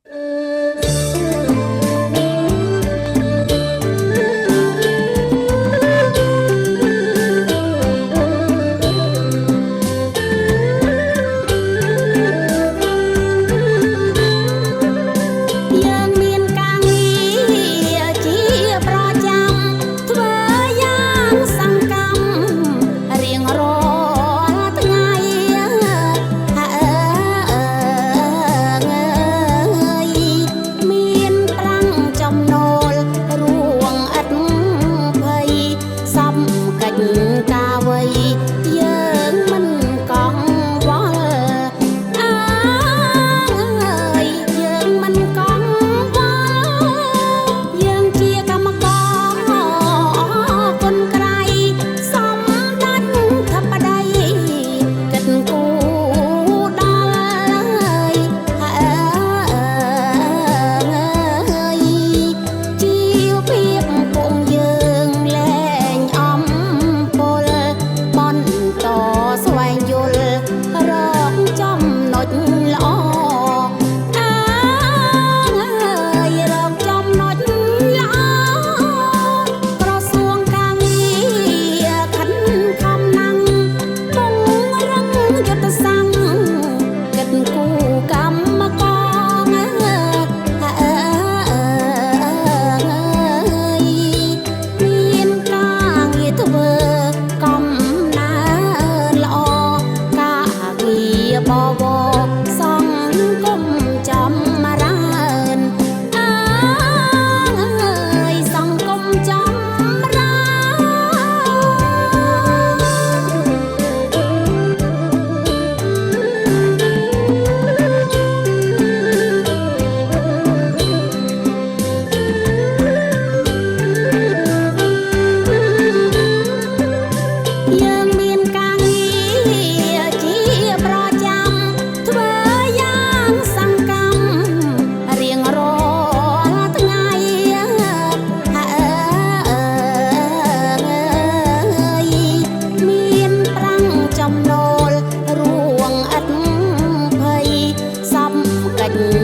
យើងមានការងារជាប្រចាំធ្វើយ៉ាងសកម្មរៀងរាល់ថ្ងៃអើយមានប្រាំងចំណូលរួងឥតភ័យសំកិច្ចការវ័យយើងមិនកង្វល់អើយយើងមិនកង្វល់យើងជាកម្មករគុណក្រៃសំដេចធបតីគិតគូដល់អើយជីវភាពពួកយើងលែងអំពលបន្តស្វែងយល់រកចំណុចល្អអើយរកចំណុចល្អក្រសួងការងារខិនខំណាំងពង្រឹងយុទ្ធសាស្ត្រគិតគូកម្មករអើយមានការងារធ្វើកំណើនល្អការងារបវរសង្គមចម្រើនអើយសង្គមចម្រើនយើងមានការងារជាប្រចាំធ្វើយ៉ាងសកម្មរៀងរាល់ថ្ងៃអើយមានប្រាំងចំណូលរួងឥតភ័យសំកិច្ច